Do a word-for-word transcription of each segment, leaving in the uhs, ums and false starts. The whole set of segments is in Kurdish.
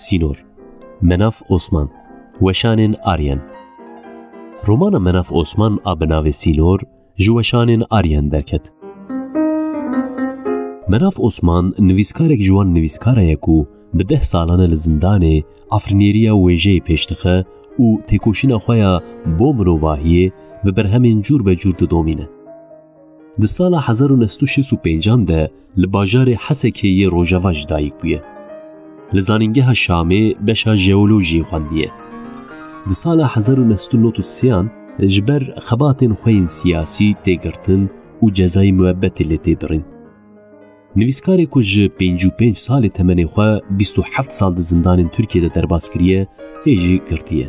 Sînor. Menaf Osman. Weşanên Aryen. Romana Menaf Osman a bi navê Sînor ji weşanên Aryen derket. Menaf Osman nivîskarek ji wan nivîskara ye ku bi deh salan e li zindanê afirîneriya wêjeyê pêş dixe û têkoşîna xwe ya bo mirovahiyê bi berhemên cûr be cûr didomîne. Di sala hezar û neh sed û şêst û pêncan de li bajarê Hesekê yê Rojava ji dayik bûye. Li Zanîngeha Şamê beşa jeolojiyê xwendiye. Di sala hezar û neh sed û nod û sêyan ji ber xebatên xwe yên siyasî tê girtin û cezayê muebbetê lê tê birîn. Nivîskarê ku ji pêncî û pênc salê temenê xwe bîst û heft sal di zindanên Tirkiyê de derbas kiriye, hê jî girtiye.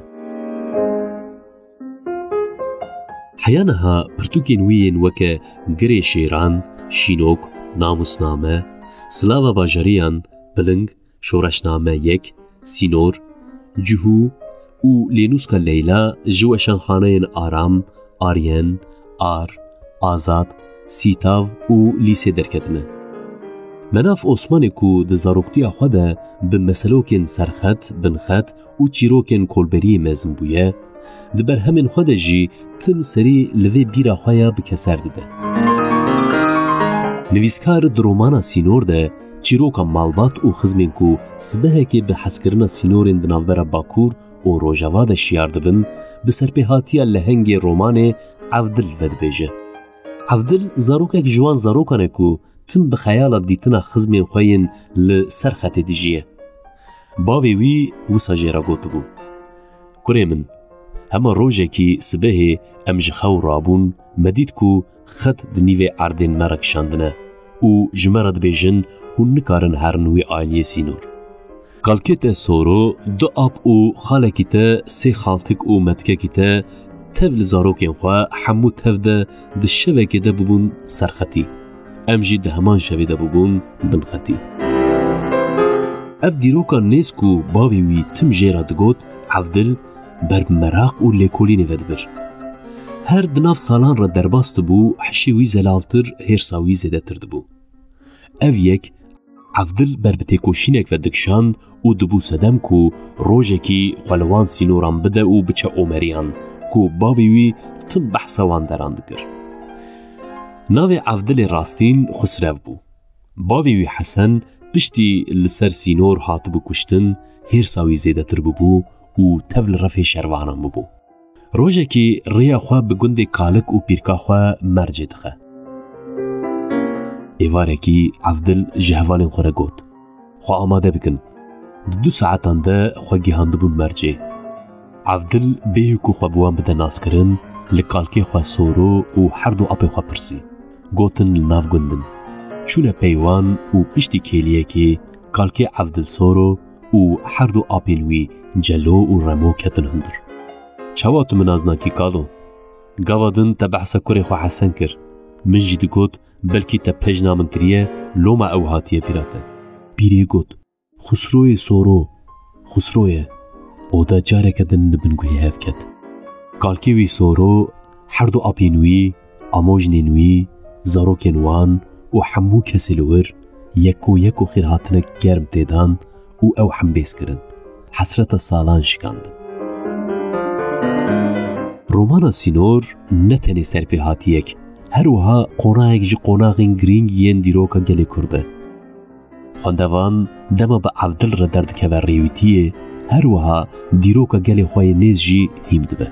Heya niha pirtûkên wî yên weke Girê Şêran, Şînok, Namûsname, Silava Bajariyan, Piling, Şoreşname yek, Sînor, Cihû û Lênûska Leyla ji weşanxaneyên Aram, Aryen, Ar, Azad, Sîtav û Lîsê derketine. Menaf Osmanê ku di zaroktiya xwe de bi meselokên serxet, binxet û çîrokên kolberiyê mezin bûye, di berhemên xwe de jî tim serî li vê bîra xwe ya bi keser dide. Nivîskar di romana Sînor de çîroka malbat û xizmên ku sibehekê bi hezkirina sînorên di navbera Bakur û Rojava de şiyar dibin, bi serpêhatiya lehengê romanê Evdil vedibêje. Evdil zarokek ji wan zarokan e ku tim bi xeyala dîtina xizmên xwe yên li ser xetê dijiye. Bavê wî wisa jê re gotibû: Kurê min, hema rojekî sibehê em ji xew rabûn, me dît ku xet di nîvê erdên me re kişandine û ji me re dibêjin, hûn nikarin herin wî aliyê Sînor. Kalkê te Soro, du ap û xalekî te, sê xaltik û metkekî te tev li zarokên xwe hemû tev de di şevekê de bûbûn serxetî. Em jî di heman şevê de bûbûn binxetî. Ev dîroka nêz ku bavê wî tim jê re digot, Evdil ber bi meraq û lêkolînê vedibir. Her di nav salan re derbas dibû, hişê wî zelaltir, hêrsa wî zêdetir dibû. Ev yek Evdil ber bi têkoşînek ve dikişand û dibû sedem ku rojekî xwe li wan sînoran bide û biçe Omeriyan ku bavê wî tim behsa wan deran dikir. Navê Evdilê rastîn Xusrev bû. Bavê wî Hesen piştî li ser sînor hatibû kuştin, hêrsa wî zêdetir bûbû û tev li refê şervanan bûbû. Rojekî rêya xwe bi gundê kalik û pîrka xwe Mercê dixe. Êvarekî Evdil ji hevalên xwe re got: Xwe amade bikin. Di du saetan de xwe gihandibûn Mercê. Evdil bêyî ku xwe bi wan bide naskirin, li kalkê xwe Soro û her du apê xwe pirsî. Gotin li nav gund in. Çûne pey wan û piştî kêliyekê kalkê Evdil Soro û her du apên wî Celo û Remo ketin hundir. Çawa tu min nas nakî kalo? Gava din te behsa kurê xwe Hesen kir. Min jî digot, belkî te pejna min kiriye, loma ew hatiye bîra te. Pîrê got: Xusroyê Soro, Xusro ye. Oda careke din li bin guhê hev ket. Kalkê wî Soro, her du apên wî, amojnên wî, zarokên wan û hemû kesê li wir yeko yeko xêrhatinek germ tê dan û ew hembêz kirin. Hesreta salan şikandin. Romana Sînor ne tenê serpêhatiyek, her wiha qonaxek ji qonaxên girîng yên dîroka gelê Kurd e. Xwendevan dema bi Evdil re derdikeve rêwîtiyê, her wiha dîroka gelê xwe yê nêz jî hîm dibe.